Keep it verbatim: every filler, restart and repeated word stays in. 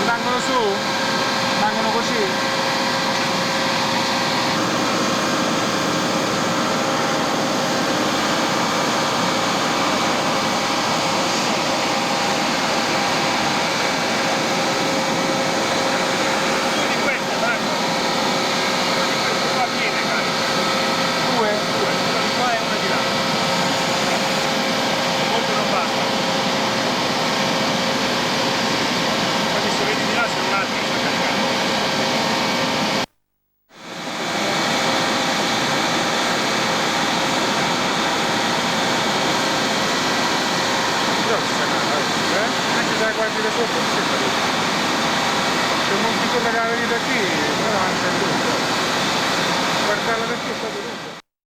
Rimangono su, rimangono così. Due. Due, una di qua e una di là. Molto non basta. Quindi se vedi di là c'è un altro che sta caricando. Però ci sta una, eh? Anche se la guardi da sotto, non si capisce. Se monti sopra la vedi da qui, però non c'è tutto. Guardarla da qui è proprio